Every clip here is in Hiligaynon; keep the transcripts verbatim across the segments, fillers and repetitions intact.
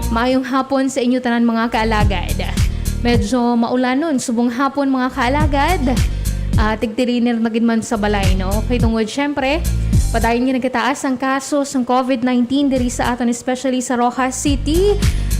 Maayong hapon sa inyo tanan, mga kaalagad. Medyo maulanon subong hapon, mga kaalagad. Ah, tigtirinir na gid man sa balay, no? Kay tungod, syempre, padayon nga nagataas ang kaso sang covid nineteen diri sa aton, especially sa Roxas City.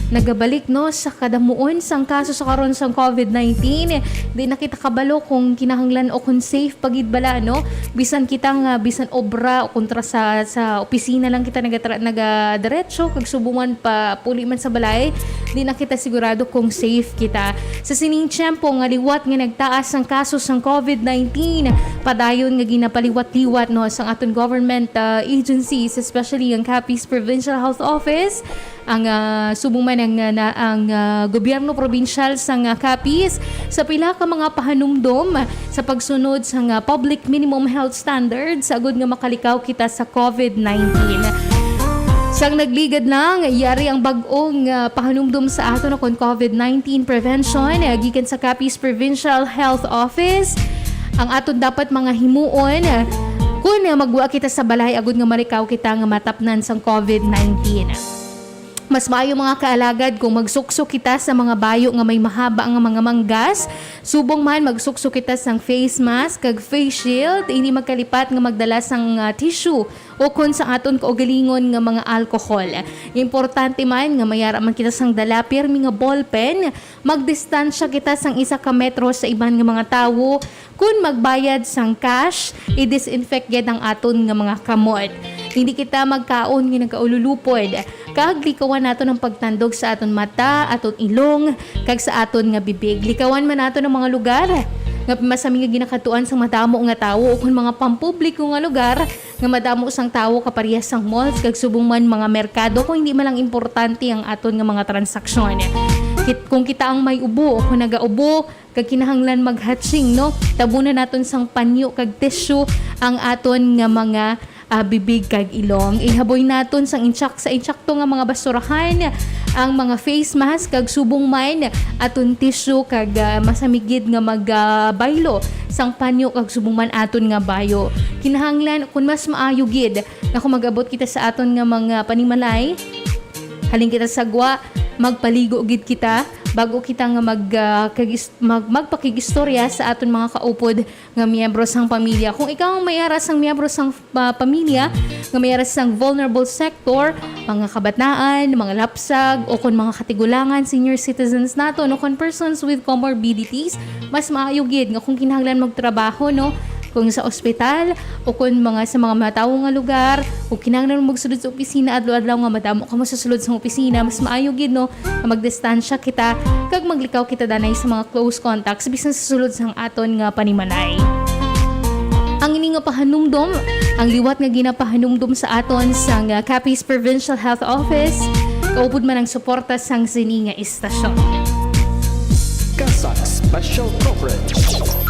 Nagabalik, no, sa kadamuon sang kaso sa karon sang covid nineteen. Di na kita kabalo kung kinahanglan o kung safe pa gid bala, no? Bisan kita nga, bisan obra o kontra sa, sa opisina lang kita nagatra-, nagadiretso, kag subong man pa, puli man sa balay, di na kita sigurado kung safe kita. Sa sining tiyempo nga liwat nga nagtaas ang kaso sang covid nineteen, padayon nga ginapaliwat-liwat, no, sang aton government, ah, agencies, especially ang Capiz Provincial Health Office, ang, ah, subong man ang, ah, na, ang, ah, gobyerno probinsyal sang, ah, Capiz sa pila ka mga pahanumdom sa pagsunod sang, ah, public minimum health standards agud nga makalikaw kita sa covid nineteen. Sang nagligad lang, yari ang bag-ong, ah, pahanumdom sa aton ukon covid nineteen prevention, ah, gikan sa Capiz Provincial Health Office. Ang aton dapat mga himuon, ah, kun, ah, magwa kita sa balay agud nga malikaw kita nga matapnan sang covid nineteen. Mas maayo, mga kaalagad, kung magsuksok kita sa mga bayo nga may mahaba nga mga manggas. Subong man, magsuksok kita sang face mask kag face shield. Hindi magkalipat nga magdala sang, ah, tissue o kon sa aton kaugalingon nga mga alcohol. Importante man nga may ara man kita sang dala pirmi nga ballpen, magdistansya kita sang isa ka metro sa iban nga mga tawo. Kon magbayad sang cash, i-disinfect gid ang aton nga mga kamot. Hindi kita magkaon nga nagaululupod, kag likawan naton ang pagtandog sa aton mata, aton ilong, kag sa aton nga bibig. Likawan man naton ang mga lugar nga masami nga ginakadtuan sang madamo nga tawo, ukon mga pampubliko nga lugar nga madamo sang tawo, kaparehas sang malls kag subong man mga merkado, kung hindi man lang importante ang aton nga mga transaksyon. Kit-, kung kita ang may ubo o kung nagaubo, kag kinahanglan maghatching, no? Tabunan naton sang panyo kag tissue ang aton nga mga, ah, bibig kag ilong. Ihaboy naton sang intsak-, sa insakto nga mga basurahan ang mga face mask kag subong man aton tissue kag, ah, masami gid nga mag, ah, baylo sang panyo kag subong man aton nga bayo. Kinahanglan, kun mas maayo gid, nga kung mag-abot kita sa aton nga mga panimalay, halin kita sa gwa, magpaligo gid kita bago kita nga mag, ah, kagis-, mag-, magpakig-istorya sa aton mga kaupod nga miyembro sang pamilya. Kung ikaw ang may ara sang miyembro sang, ah, pamilya nga may ara sang vulnerable sector, mga kabataan, mga lapsag, o kon mga katigulangan, senior citizens naton, o kon persons with comorbidities, mas maayo gid nga kung kinahanglan magtrabaho, no, kung sa ospital, o kon mga sa mga matawo nga lugar, o kinahanglan magsulod sa opisina adlaw-adlaw nga madamo ka masulod sa opisina, mas maayo gid, no, nga magdistansya kita kag maglikaw kita danay sa mga close contacts bisan sa sulod sang aton nga panimalay. Ang ini nga pahanumdom, ang liwat nga ginapahanumdom sa aton sang, ah, Capiz Provincial Health Office, kaupod man ang suporta sang sini nga istasyon. CASAC Special Coverage.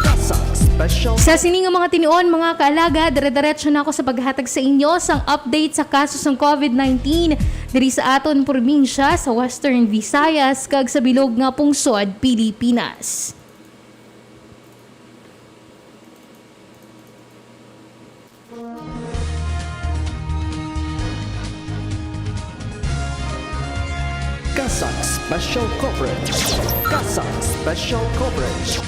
CASAC Special Sa sini nga mga tinion, mga kaalaga, dire-diretso na ako sa paghatag sa inyo sang update sa kaso sang covid nineteen diri sa aton probinsya, sa Western Visayas, kag sa bilog nga pungsod, Pilipinas. CASAC Special Coverage. CASAC Special Coverage.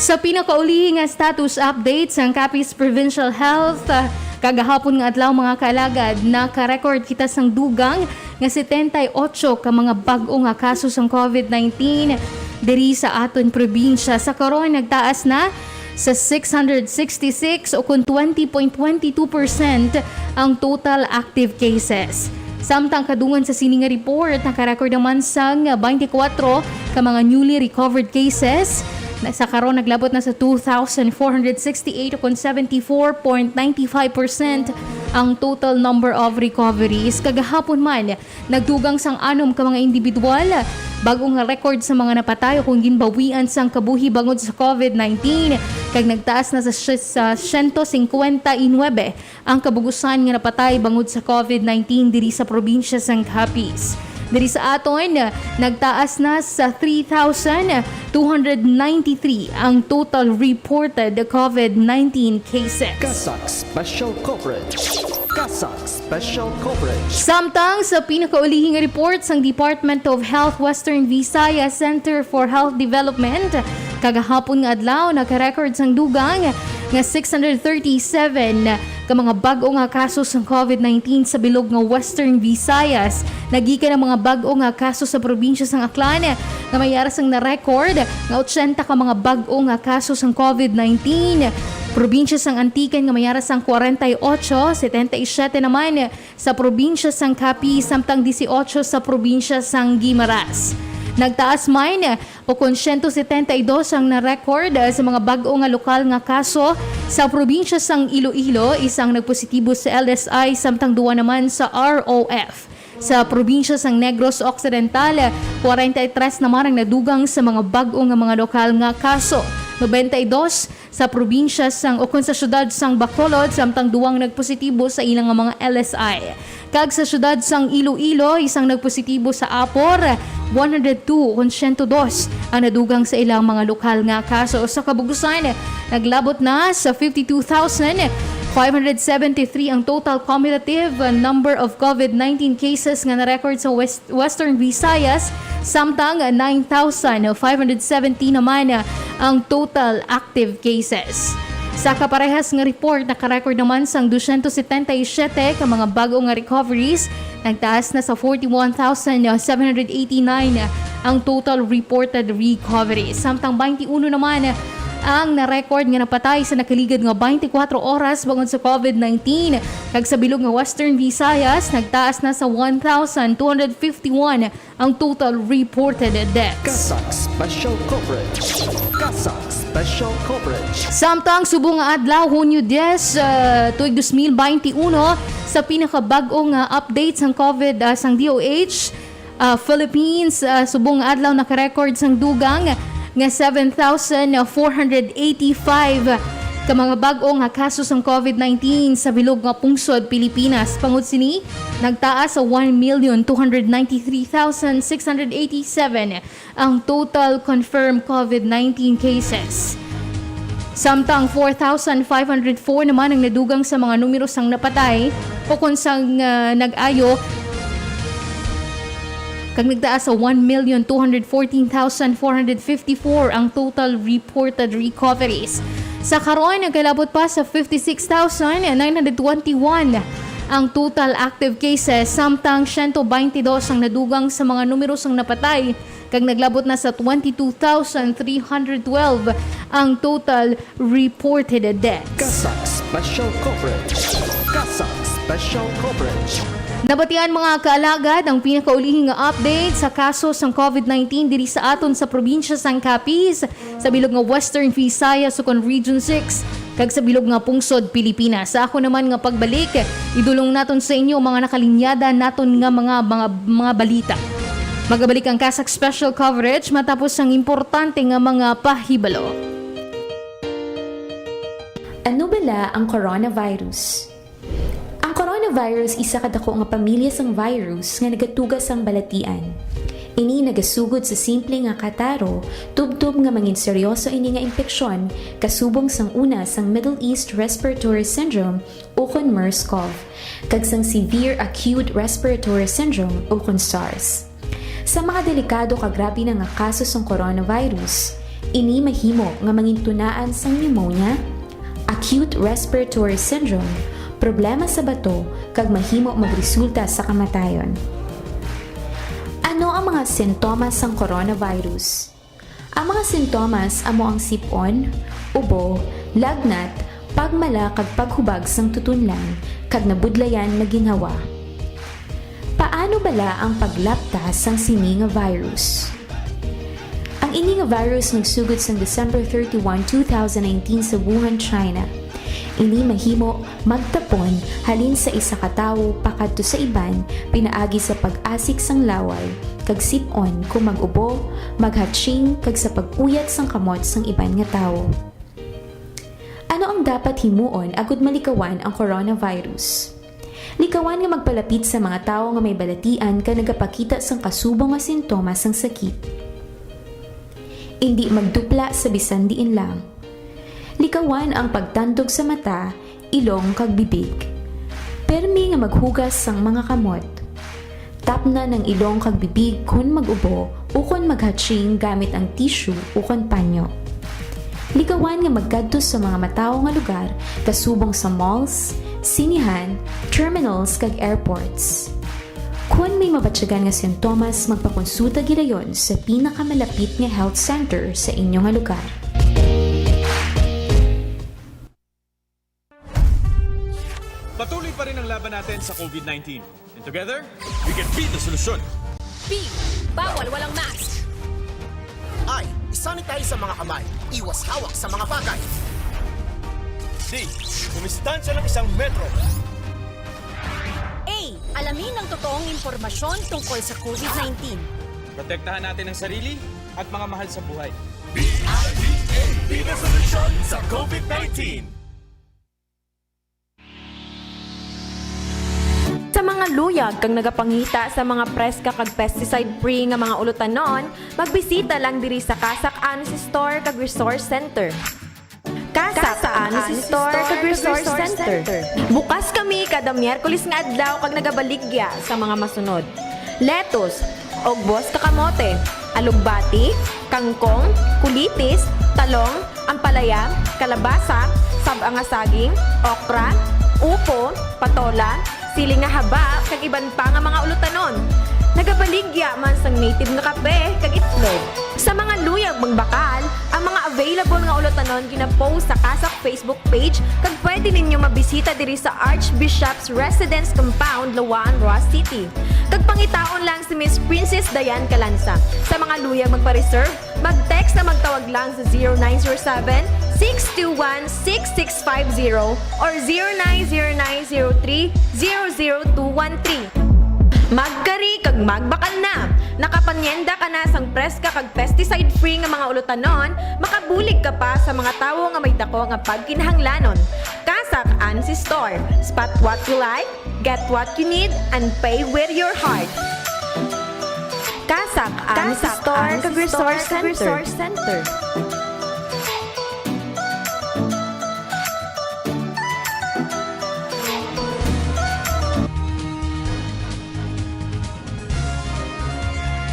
Sa pinakaulihi nga status update sang Capiz Provincial Health, ah, kagahapon nga adlaw, mga kaalagad, naka-record kita sang dugang nga setenta y ocho ka mga bag-o nga kaso sang covid nineteen diri sa aton probinsya. Sa karon, nagtaas na sa six hundred sixty-six, o kon twenty point twenty two percent, ang total active cases. Samtang kadungan sa sini nga report, naka-record naman sang twenty-four ka mga newly recovered cases. Na, sa karon, naglabot na sa two thousand four hundred sixty-eight, o kon seventy-four point nine five percent, ang total number of recoveries. Kagahapon man, nagdugang sang anom ka mga individual bag-o nga record sa mga napatay o kon ginbawian sang kabuhi bangod sa covid nineteen, kag nagtaas na sa sy-, sa siyento singkwenta y nuebe ang kabug-usan nga napatay bangod sa covid nineteen diri sa probinsya sang Capiz. Diri sa aton, nagtaas na sa three thousand two hundred ninety-three ang total reported covid nineteen cases. CASAC Special Coverage. CASAC Special Coverage. Samtang sa pinakaulihing report sang Department of Health Western Visayas Center for Health Development, kagahapon nga adlaw nagka-record sang dugang nga six hundred thirty-seven ka mga bag-o nga kaso sang COVID nineteen sa bilog nga Western Visayas. Nagikan ang mga bag-o nga kaso sa probinsya sang Aklan nga may ara sang na-record nga ochenta ka mga bag-o nga kaso sang COVID nineteen. Probinsya sang Antique nga may ara sang kwarenta y ocho, setenta y siyete naman sa probinsya sang Capiz, samtang dieciocho sa probinsya sang Guimaras. Nagtaas man o kon siyento setenta y dos ang na-record sa mga bag-o nga lokal nga kaso sa probinsya sang Iloilo, isang nagpositibo sa L S I samtang duwa naman sa R O F. Sa probinsya sang Negros Occidental, kwarenta y tres naman ang nadugang sa mga bag-o nga mga lokal nga kaso. Nobenta y dos sa probinsya sang, o kon sa siyudad sang Bacolod, samtang duwang nagpositibo sa ilang mga L S I. Kag sa siyudad sang Iloilo, isang nagpositibo sa Apor, one hundred two, kon siyento dos ang nadugang sa ilang mga lokal nga kaso. Sa kabugusan, naglabot na sa fifty-two thousand five hundred seventy-three ang total cumulative number of COVID nineteen cases nga na-record sa West, Western Visayas, samtang nine thousand five hundred seventy naman ang total active cases. Sa kaparehas nga report, naka-record naman sang dosyentos setenta y siyete ka mga bag-o nga recoveries, nagtaas na sa forty-one thousand seven hundred eighty-nine ang total reported recoveries. Samtang twenty-one naman ang na-record nga napatay sa nakaligad nga twenty-four oras bangod sa COVID nineteen. Kag sa bilog nga Western Visayas, nagtaas na sa one thousand two hundred fifty-one ang total reported deaths. CASAC Special Coverage. CASAC Special Coverage. Samtang subong nga adlaw, Hunyo diyes, ah, tuig dos mil baynte uno, sa pinakabag-o nga update sang COVID, ah, sang D O H, ah, Philippines, ah, subong nga adlaw naka-record sang dugang nga seven thousand four hundred eighty-five ka mga bag-o nga kaso sang COVID nineteen sa bilog nga pungsod Pilipinas. Bangod sini, nagtaas sa one million two hundred ninety-three thousand six hundred eighty-seven ang total confirmed COVID nineteen cases. Samtang four thousand five hundred four naman ang nadugang sa mga numero sang napatay o kon sang, ah, nag-ayo, kag nagtaas sa one million two hundred fourteen thousand four hundred fifty-four ang total reported recoveries. Sa karon, nagkalabot pa sa fifty-six thousand nine hundred twenty-one ang total active cases, samtang siyento baynte dos ang nadugang sa mga numero sang napatay, kag naglabot na sa twenty-two thousand three hundred twelve ang total reported deaths. CASAC Special Coverage. CASAC Special Coverage. Nabatian, mga kaalagad, ang pinakaulihing nga update sa kaso sang COVID nineteen diri sa aton sa probinsya sang Capiz, sa bilog nga Western Visayas, ukon Region six, kag sa bilog nga pungsod Pilipinas. Sa ako naman nga pagbalik, idulong naton sa inyo ang mga nakalinyada naton nga mga, mga, mga balita. Magabalik ang CASAC Special Coverage matapos ang importante nga mga pahibalo. Ano bala ang coronavirus? Ang coronavirus isa ka dako nga pamilya sang virus nga nagatuga sang balatian. Ini nagasugod sa simple nga kataro, tubtob nga mangin seryoso ini nga impeksyon kasubong sang una sang Middle East Respiratory Syndrome ukon MERS-CoV, kag sang Severe Acute Respiratory Syndrome ukon SARS. Sa mga delikado kag grabe na nga kaso sang coronavirus, ini mahimo nga mangintunaan sang pneumonia, acute respiratory syndrome, problema sa bato, kag mahimo magresulta sa kamatayon. Ano ang mga sintomas sang coronavirus? Ang mga sintomas amo ang sip-on, ubo, lagnat, pagmala kag paghubag sang tutunlan, kag nabudlayan nga ginhawa. Paano bala ang paglapta sang sini nga virus? Ang ini nga virus nagsugod sang December thirty-one, two thousand nineteen sa Wuhan, China. Ini mahimo magtapon halin sa isa ka tawo pakadto sa iban pinaagi sa pag-asik sang laway, kag sip-on kon mag-ubo, maghatching, kag sa pag-uyat sang kamot sang iban nga tawo. Ano ang dapat himuon agud malikawan ang coronavirus? Likawan nga magpalapit sa mga tawo nga may balatian kag nagapakita sang kasubong nga sintomas sang sakit. Indi magdupla sa bisan diin lang. Likawan ang pagtandog sa mata, ilong, kag bibig. Permi nga maghugas sang mga kamot. Tapna ang ilong kag bibig kon mag-ubo ukon maghatching gamit ang tissue ukon panyo. Ligawan nga magkadto sa mga matawo nga lugar kasubong sa malls, sinihan, terminals, kag airports. Kon may mabatyagan nga sintomas, magpakonsulta gidayon sa pinakamalapit nga health center sa inyo nga lugar. Patuloy pa rin ang laban natin sa COVID nineteen. And together, we can be the solution. B. Bawal walang mask. I. I-sanitize ang mga kamay. Iwas hawak sa mga bagay. D. Dumistansya ng isang metro. A. Alamin ang totoong impormasyon tungkol sa COVID nineteen. Protektahan natin ang sarili at mga mahal sa buhay. Be the solution sa COVID nineteen. Sa mga luyag kag nagapangita sa mga preska kag pesticide-free nga mga ulutanon, magbisita lang diri sa Kasak Ansi Store kag Resource Center. Kasak Ansi Store kag Resource Center. Bukas kami kada Miyerkules nga adlaw kag nagabaligya sa mga masunod: lettuce, ugbos ka kamote, alugbati, kangkong, kulitis, talong, ampalaya, kalabasa, sab-a nga saging, okra, upo, patola, siling nga haba, kag iban pa nga mga ulutanon. Nagabaligya man sang native nga kape kag itlog. Sa mga luyag magbakal, ang mga available nga ulutanon gina-post sa Kasak Facebook page, kag pwede ninyo mabisita diri sa Archbishop's Residence Compound, Lawaan, Roxas City. Kag pangitaon lang si Miss Princess Diane Calanza. Sa mga luyag magpa-reserve, mag-text na magtawag lang sa zero nine zero seven, six two one, six six five zero or zero nine zero nine zero three, zero zero two one three. Magkari kag magbakal na! Nakapanyenda ka na sang preska kag pesticide-free nga mga ulutanon, makabulig ka pa sa mga tawo nga may dako nga pagkinahanglanon. Kasak Ansi Store. Spot what you like, get what you need, and pay with your heart. Kasak Ansi Store kag Resource Center.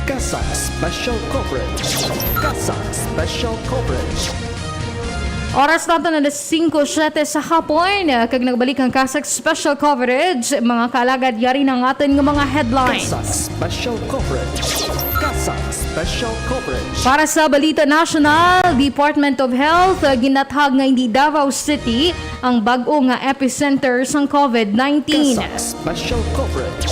Kasak Special Coverage. Kasak Special Coverage. Oras nato na alas singko siete sa hapon, kag nagbalik ang Kasak Special Coverage. Mga kaalagad, yari na ang aton nga mga headlines. Kasak Special Coverage. Kasak Special Coverage. Para sa balita nasyonal, Department of Health, uh, ginathag nga indi Davao City ang bag-o nga epicenter sang COVID nineteen. Kasak Special Coverage.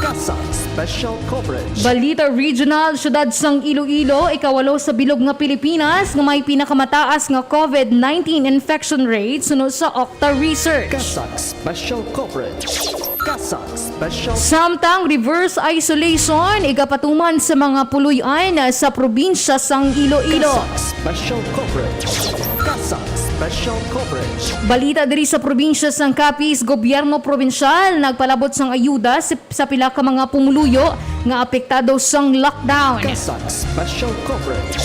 Kasak Special Coverage. Balita Regional, siyudad sang Iloilo, ikawalo sa bilog nga Pilipinas nga may pinakamataas nga COVID nineteen infection rate suno sa Octa Research. Kasak Special Coverage. Kasak Special Samtang reverse isolation igapatuman sa mga puloy-an sa probinsya sang Iloilo. Kasak Special Coverage. Kasak Special Coverage. Balita diri sa probinsya sang Capiz, gobyerno probinsyal nagpalabot sang ayuda sa, sa pila ka mga pumuluyo nga apektado sang lockdown. Kasak Special Coverage.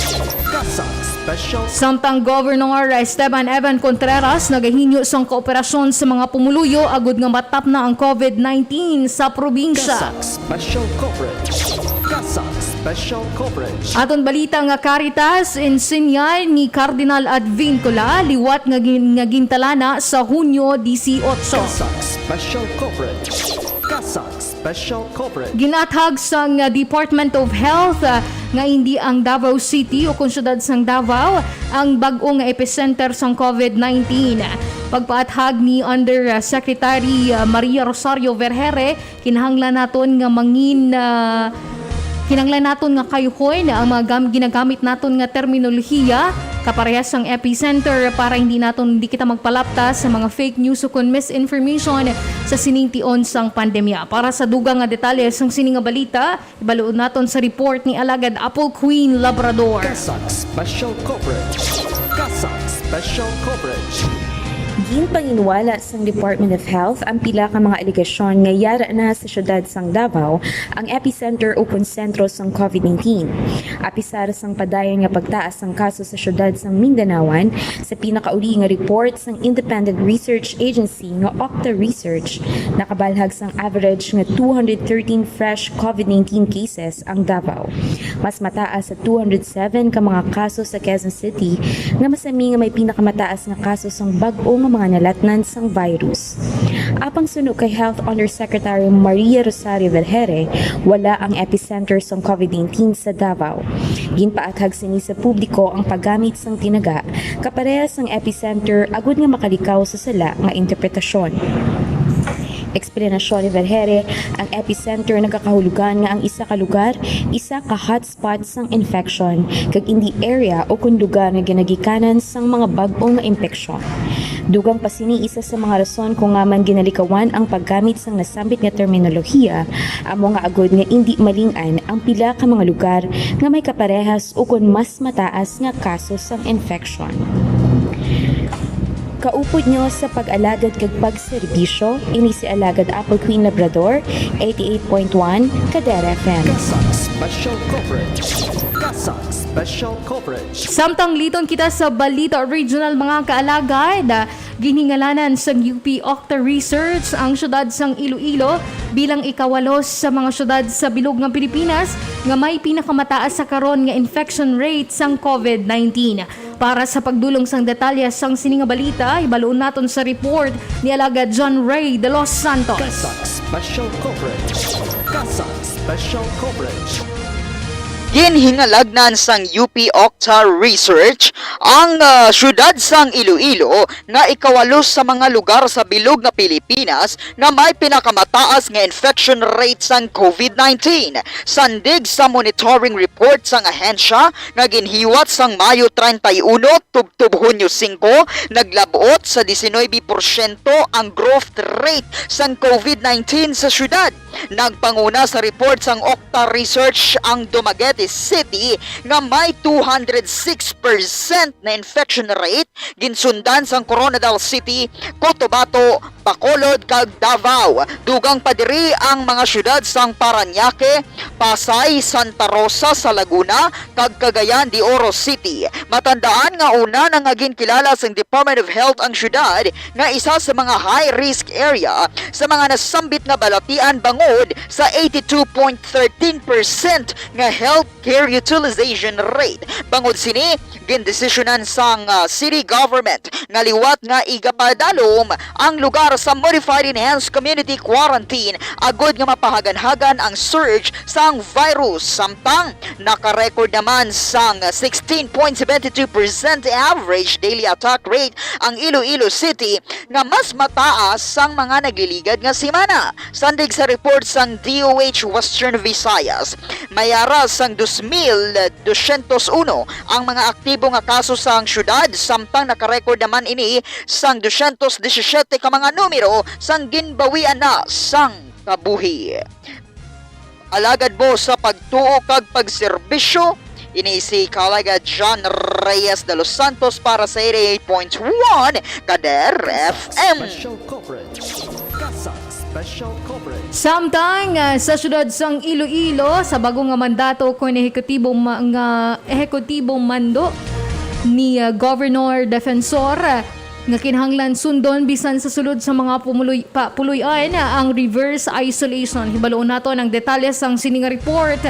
Kasak Special Samtang Governor Esteban Evan Contreras nagahinyo sang kooperasyon sa mga pumuluyo agud nga matapna ang COVID nineteen sa probinsya. Kasak Special Coverage. Kasak Special Coverage. Aton balita nga Caritas, insinyal ni Cardinal Advincula, liwat nga, gin, nga gintalana sa Hunyo dieciocho. Kasak Special Coverage. Kasak Special Coverage. Ginathag sang Department of Health, ah, nga indi ang Davao City o kon siyudad sang Davao ang bag-o nga epicenter sang COVID nineteen. Pagpaathag ni Undersecretary, ah, Maria Rosario Vergeire, kinahanglan naton nga mangin, ah, kinahanglan naton nga kayuhon ang mga gam-, ginagamit naton nga terminolohiya kaparehas sang epicenter para hindi naton, hindi kita magpalapta sa mga fake news o kon misinformation sa sining tion sang pandemya. Para sa dugang nga detalye sang sini nga balita, ibaluon naton sa report ni Alagad Apple Queen Labrador. Kasak Special Coverage. Kasak Special Coverage. Ginpanghinwala sang Department of Health ang pila ka mga alegasyon nga yara na sa siyudad sang Davao ang epicenter o konsentro sang COVID nineteen. Apisar sang padayon nga pagtaas sang kaso sa siyudad sang Mindanaoan, sa pinakauli nga report sang independent research agency nga Octa Research, nakabalhag sang average nga two hundred thirteen fresh COVID nineteen cases ang Davao. Mas mataas sa two hundred seven ka mga kaso sa Quezon City, nga masami nga may pinakamataas nga kaso sang bag-o nga mga nalatnan sang virus. Apang suno kay Health Undersecretary Maria Rosario Vergeire, wala ang epicenter sang COVID nineteen sa Davao. Ginpaathag sini sa publiko ang paggamit sang tinaga kaparehas sang epicenter agud nga makalikaw sa sala nga interpretasyon. Eksplanasyon ni Vergeire, ang epicenter nagakahulugan nga ang isa ka lugar isa ka hotspot sang infection, kag indi area o kon lugar nga ginagikanan sang mga bag-o nga impeksyon. Dugang pa sini, isa sa mga rason kung ngaa man ginalikawan ang paggamit sang nasambit nga terminolohiya amo nga agud nga indi maling-an ang pila ka mga lugar nga may kaparehas o kon mas mataas nga kaso sang infection. Kaupod nyo sa pag-alagad kag pagserbisyo, ini si Alagad Apple Queen Labrador, eighty-eight point one Kader F M. CASAC Special Coverage. CASAC Special Coverage. Samtang liton kita sa balita regional, mga kaalagad, ginhingalanan sang U P Octa Research ang siyudad sang Iloilo bilang ikawalo sa mga siyudad sa bilog nga Pilipinas nga may pinakamataas sa karon nga infection rate sang COVID nineteen. Para sa pagdulong sang detalye sang sini nga balita, hibaluon naton sa report ni Alagad John Ray de los Santos. CASAC Special Coverage. CASAC Special Coverage. Ginhingalagnan sang U P Octa Research ang, ah, siyudad sang Iloilo nga ikawalo sa mga lugar sa bilog nga Pilipinas nga may pinakamataas nga infection rate sang COVID nineteen. Sandig sa monitoring report sang ahensya nga ginhiwat sang Mayo treinta y uno tubtob Hunyo singko, naglab-ot sa diecinuebe porsyento ang growth rate sang COVID nineteen sa siyudad. Nagpanguna sa report sang Octa Research ang Dumaguete City nga may two hundred six percent na infection rate, ginsundan sang Koronadal City, Cotabato, Bacolod, kag Davao. Dugang pa diri ang mga siyudad sang Parañaque, Pasay, Santa Rosa sa Laguna, kag Cagayan de Oro City. Matandaan nga una na nga ginkilala sang Department of Health ang siyudad nga isa sa mga high-risk area sa mga nasambit nga balatian bangod sa eighty-two point thirteen percent nga healthcare utilization rate. Bangod sini, gindesisyonan sang, ah, city government nga liwat nga igapadalom ang lugar sa modified enhanced community quarantine agud nga mapahaganhagan ang surge sang virus. Samtang naka-record naman sang sixteen point seven two percent average daily attack rate ang Iloilo City, nga mas mataas sang mga nagliligad nga semana. Sandig sa report sang D O H Western Visayas, may ara sang dos mil dosyentos uno ang mga aktibo nga kaso sang siyudad, samtang naka-record naman ini sang dosyentos disisiete ka mga numero sang ginbawian na sang kabuhi. Alagad mo sa pagtuo kag pagserbisyo, ini si Kalaga John Reyes de los Santos para sa eighty-eight point one Kader F M. Special coverage. CASAC Special Coverage. Samtang, ah, sa siyudad sang Iloilo, sa bago nga mandato kon ehekutibo ma-, nga ehekutibo mando ni, ah, Governor Defensor, ah, nga kinahanglan sundon bisan sa sulod sa mga pumuloy-, pa-, puloy-an, ah, ang reverse isolation. Hibaluon naton ang detalye sang sini nga report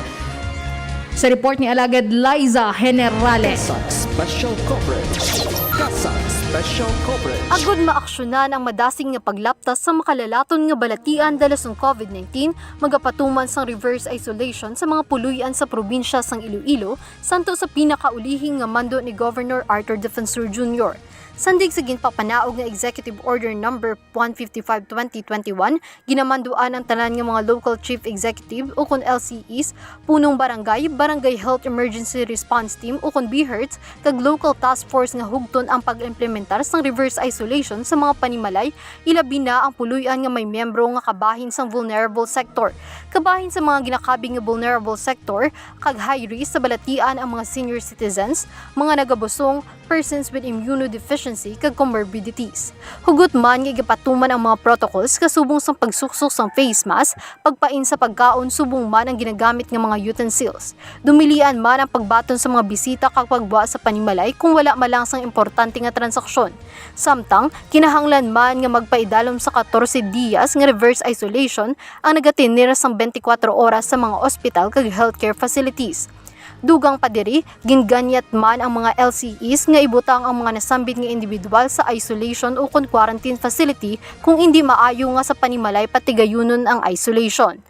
sa report ni Alagad Liza Generales. CASAC Special Coverage. CASAC Special Coverage. Agud maaksyonan ang madasig nga paglaptas sa makalalaton nga balatian dala sang COVID nineteen, magapatuman sang reverse isolation sa mga puloy-an sa probinsya sang Iloilo, santo sa pinakaulihi nga mando ni Governor Arthur Defensor Junior. Sandig sa ginpapanaog nga Executive Order Number one fifty-five twenty twenty-one, ginamanduan ang tanan nga mga local chief executive ukon L C Es, punong barangay, Barangay Health Emergency Response Team ukon BHERTs, kag local task force nga hugton ang pag-implementar sang reverse isolation sa mga panimalay, ilabi na ang puloy-an nga may miyembro nga kabahin sang vulnerable sector. Kabahin sa mga ginakabig nga vulnerable sector kag high risk sa balatian ang mga senior citizens, mga nagabusong, persons with immunodeficiency kag comorbidities. Hugot man nga igapatuman ang mga protocols kasubong sang pagsuksok sang face mask, pagpain sa pagkaon subong man ang ginagamit nga mga utensils. Dumilian man ang pagbaton sa mga bisita kag pagbuak sa panimalay kung wala man lang sang importante nga transaksyon. Samtang, kinahanglan man nga magpaidalom sa katorse diyas nga reverse isolation ang nagatener sang twenty-four oras sa mga ospital kag healthcare facilities. Dugang pa diri, ginganyat man ang mga L C Es nga ibutang ang mga nasambit nga individual sa isolation ukon quarantine facility kung indi maayo nga sa panimalay patigayunon ang isolation.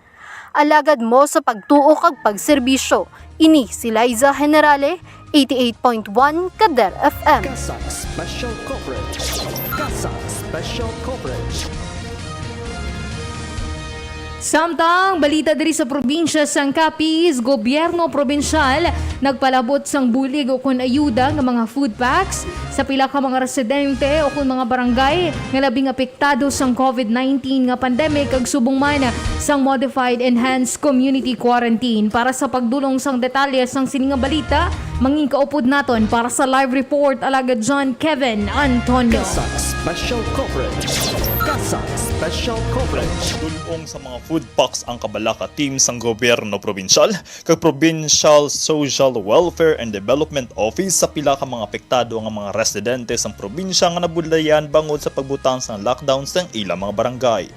Alagad mo sa pagtuo kag pagserbisyo. Ini si Liza Generale, eighty-eight point one Kader F M. CASAC Special Coverage. CASAC Special Coverage. Samtang balita diri sa probinsya sang Capiz, gobyerno probinsyal nagpalabot sang bulig ukon ayuda nga mga food packs sa pila ka mga residente ukon mga barangay nga labing apektado sang COVID nineteen nga pandemic kag subong man sang modified enhanced community quarantine. Para sa pagdulong sang detalye sang sini nga balita, mangin kaupod naton para sa live report, Alagad John Kevin Antonio. CASAC Special Coverage. CASAC Special Coverage. Dulong sa mga food packs ang Kabalaka Team sang Gobyerno Probinsyal kag Provincial Social Welfare and Development Office sa pila ka mga apektado nga mga residente sang probinsya nga nabudlayan bangod sa pagbutang sang lockdown sang ilang mga barangay.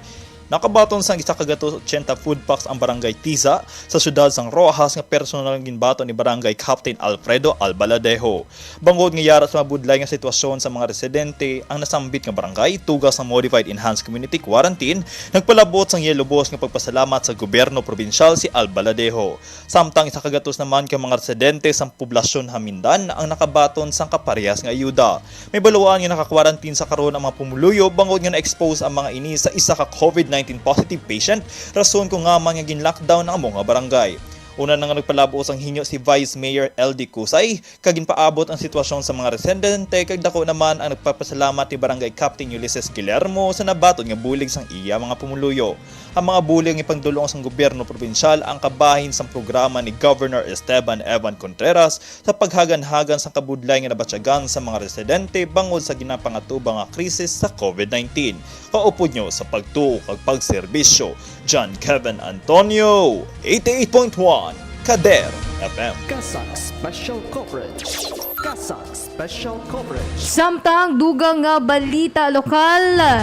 Nakabaton sang isa ka gatos otsenta food packs ang Barangay Tiza sa siyudad sang Roxas nga personal nga ginbaton ni Barangay Captain Alfredo Albaladejo. Bangod nga yara sa mabudlay nga sitwasyon sa mga residente ang nasambit nga barangay, tuga sang Modified Enhanced Community Quarantine, nagpalabot sang yellow boss nga pagpasalamat sa gobyerno probinsyal si Albaladejo. Samtang isa ka gatos naman ka mga residente sang poblasyon Hamindan ang nakabaton sang kaparehas nga ayuda. May baluan nga naka-quarantine sa karon ang mga pumuluyo bangod nga na-expose ang mga ini sa isa ka COVID nineteen positive patient, rason kung ngaa man nga gin-lockdown ang amo nga barangay. Una na nga nagpalabot sang hinyo si Vice Mayor L D Cusay, kag ginpaabot ang sitwasyon sa mga residente, kag dako naman ang nagpapasalamat ni Barangay Captain Ulises Guillermo sa nabaton nga bulig sang iya mga pumuluyo. Ang mga bulig nga ipangdulong sang gobyerno probinsyal ang kabahin sang programa ni Governor Esteban Evan Contreras sa paghaganhagan sang kabudlay nga nabatyagan sa mga residente bangod sa ginapangatubang nga krisis sa COVID nineteen. Kaupod nyo sa pagtuo kag pagserbisyo, John Kevin Antonio, eighty-eight point one Kader F M. CASAC Special Coverage. CASAC Special Coverage. Samtang dugang nga balita lokal,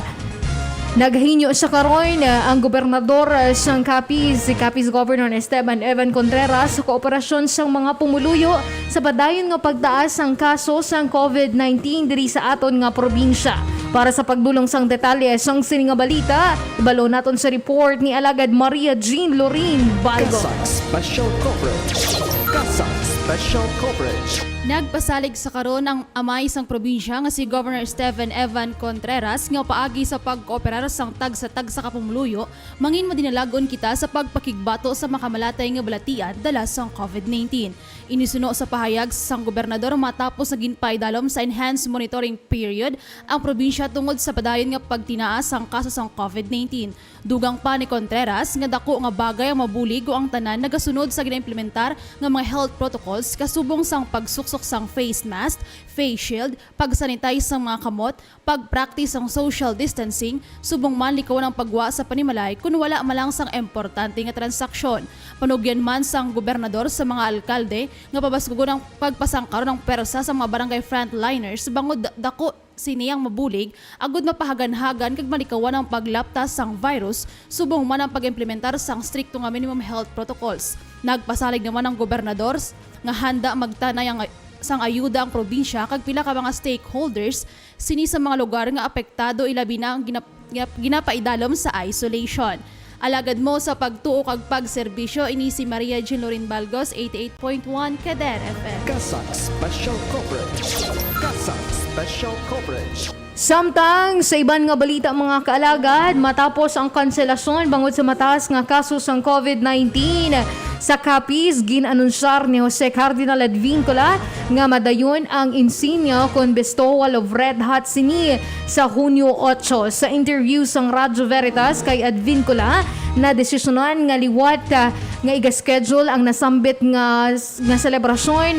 naghinyo sa karon ang gobernador sang Capiz, si Capiz Governor Esteban Evan Contreras, sa kooperasyon sang mga pumuluyo sa padayon nga pagtaas sang kaso sang COVID nineteen diri sa aton nga probinsya. Para sa pagdulong sang detalye sang sini nga balita, ibalo naton sa report ni Alagad Maria Jean Lorin Balgo. CASAC Special Coverage. CASAC Special Coverage. Nagpasalig sa karon ang amay sang probinsya nga si Governor Stephen Evan Contreras nga paagi sa pagkooperar sang tagsa-tagsa ka pumuluyo, mangin madinalagon kita sa pagpakigbato sa makamalatay nga balatian dala sang COVID nineteen. Ini suno sa pahayag sang gobernador matapos nga ginpaidalom sa enhanced monitoring period ang probinsya tungod sa padayon nga pagtinaas sang kaso sang COVID nineteen. Dugang pa ni Contreras nga dako nga bagay ang mabulig kung ang tanan nagasunod sa ginaimplementar nga mga health protocols kasubong sang pagsuksok sang face mask, face shield, pag-sanitize sang mga kamot, pag-practice sang social distancing, subong man likawan ang pagwa sa panimalay kun wala man lang sang importante nga transaksyon. Panugyan man sang gobernador sa mga alkalde nga pabaskugon ang pagpasangkaron ang pwersa sa mga barangay frontliners bangod dako sini ang mabulig agud mapahaganhagan kag malikawan ang paglaptas sang virus, subong man ang pag-implementar sang strikto nga minimum health protocols. Nagpasalig naman ang gobernador s-, nga handa magtanay ang ay-, sang ayuda ang probinsya kag pila ka mga stakeholders sini sa mga lugar nga apektado, ilabi na ang ginap-, ginap-, ginapaidalom sa isolation. Alagad mo sa pagtuo kag pagserbisyo, ini si Maria Jean Lorin Balgos, eighty-eight point one Kader F M. CASAC Special Coverage. CASAC Special Coverage. Samtang sa iban nga balita, mga kaalagad, matapos ang kanselasyon bangod sa mataas nga kaso sang COVID nineteen sa Capiz, gin-anunsyar ni Jose Cardinal Advincula nga madayon ang insignia kon bestowal of Red Hat sini sa Hunyo otso. Sa interview sang Radyo Veritas kay Advincula, nadesisyonan nga liwat, ah, nga iga-schedule ang nasambit nga, nga selebrasyon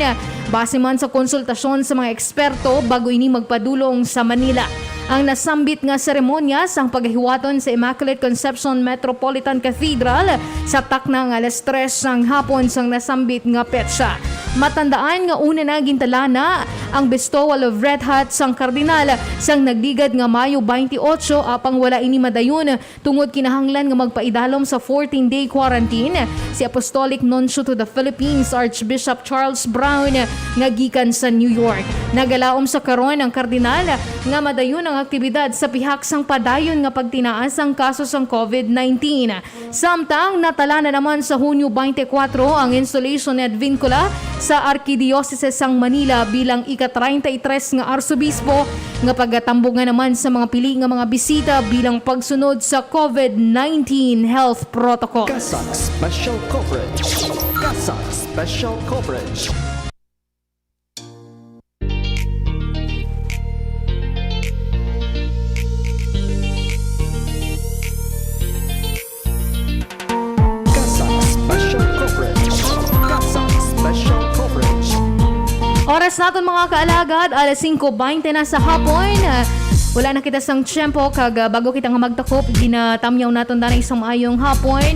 base man sa konsultasyon sa mga eksperto bago ini magpadulong sa Manila. Ang nasambit nga seremonya sang pagahiwaton sa Immaculate Conception Metropolitan Cathedral sa takna nga alas tres sang hapon sang nasambit nga petsa. Matandaan nga una na gintalana ang bestowal of red hat sang kardinal sang nagligad nga Mayo twenty-eight, apang wala ini madayon tungod kinahanglan nga magpaidalom sa fourteen-day quarantine si Apostolic Nuncio to the Philippines, Archbishop Charles Brown, nga gikan sa New York. Nagalaom sa karon ang kardinal nga madayon ang aktibidad sa pihak sang padayon nga pagtinaas sang kaso sang covid nineteen. Samtang natala na naman sa Hunyo twenty-four ang installation ni Advincula sa Arkidiocese sang Manila bilang ika-treinta y tres nga arsobispo, nga pagatambugan naman sa mga pili nga mga bisita bilang pagsunod sa covid nineteen health protocol. CASAC Special Coverage. CASAC Special Coverage. CASAC Special Coverage. CASAC Special Coverage. Oras naton, mga kaalagad, alas singko bente na sa hapon. Wala na kita sang tiyempo, kag, ah, bago kita nga magtakop, ginatamyaw naton danay isang maayong hapon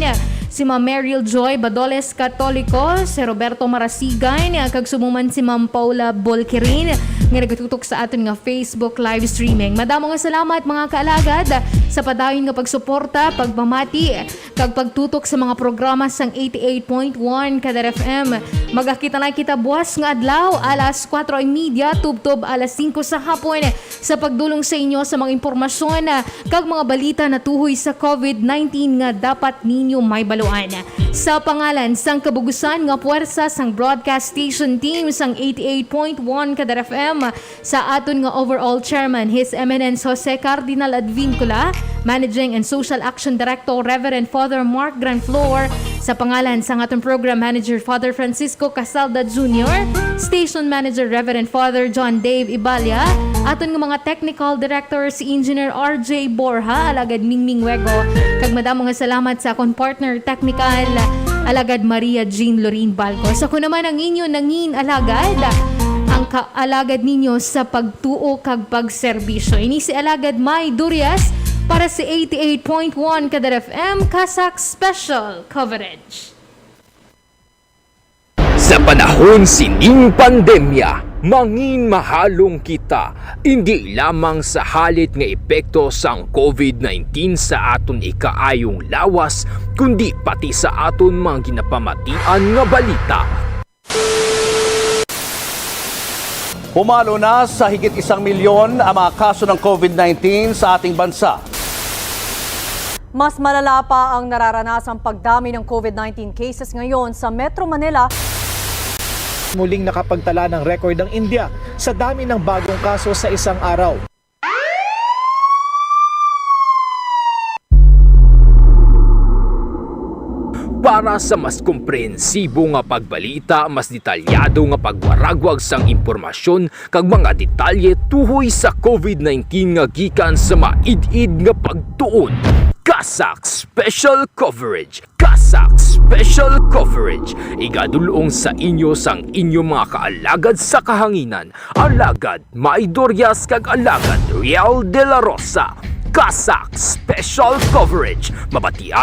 si Ma'am Meryl Joy Badoles Katoliko, si Roberto Marasigan, ah, kag subong man si Ma'am Paula Bolquerin nga nagatutok sa aton nga Facebook live streaming. Madamo nga salamat, mga kaalagad, sa padayon nga pagsuporta, pagpamati, kag pagtutok sa mga programa sang eighty-eight point one Kadar F M. Magakita na kita buwas nga adlaw, alas kuwatro y media, tubtob alas singko sa hapon, sa pagdulong sa inyo sa mga impormasyon, ah, kag mga balita natuhoy sa covid nineteen nga dapat ninyo mahibaluan. Sa pangalan sang kabugusan nga puwersa sang broadcast station team sang eighty-eight point one Kadar F M, sa aton nga overall chairman, His Eminence Jose Cardinal Advincula, Managing and Social Action Director, Reverend Father Mark Granflor, sa pangalan sang aton program manager, Father Francisco Casalda Junior, station manager, Reverend Father John Dave Ibalia, aton nga mga technical director, si Engineer R J Borja, alagad Mingming Wego, kag madamo nga salamat sa akon partner technical, alagad Maria Jean Lorin Balcos. Ako naman ang inyo nangin alagad, ang kaalagad ninyo sa pagtuo kag pagserbisyo. Ini si Alagad May Durias para sa eighty-eight point one Kadar F M CASAC Special Coverage. Sa panahon sining pandemya, mangin mahalong kita, indi lamang sa halit nga epekto sang covid nineteen sa aton ikaayong lawas, kundi pati sa aton mga ginapamatian nga balita. Pumalo na sa higit isang milyon ang mga kaso ng covid nineteen sa ating bansa. Mas malala pa ang nararanasang pagdami ng covid nineteen cases ngayon sa Metro Manila. Muling nakapagtala ng record ang India sa dami ng bagong kaso sa isang araw. Para sa mas komprehensibo nga pagbalita, mas detalyado nga pagwaragwag sang impormasyon, kag mga detalye tuhoy sa covid nineteen nga gikan sa maid-id nga pagtuon. CASAC Special Coverage. CASAC Special Coverage. Igadul-ong sa inyo sang inyo mga kaalagad sa kahanginan, Alagad May Dorias kag Alagad Riel de la Rosa. CASAC Special Coverage. Mabatian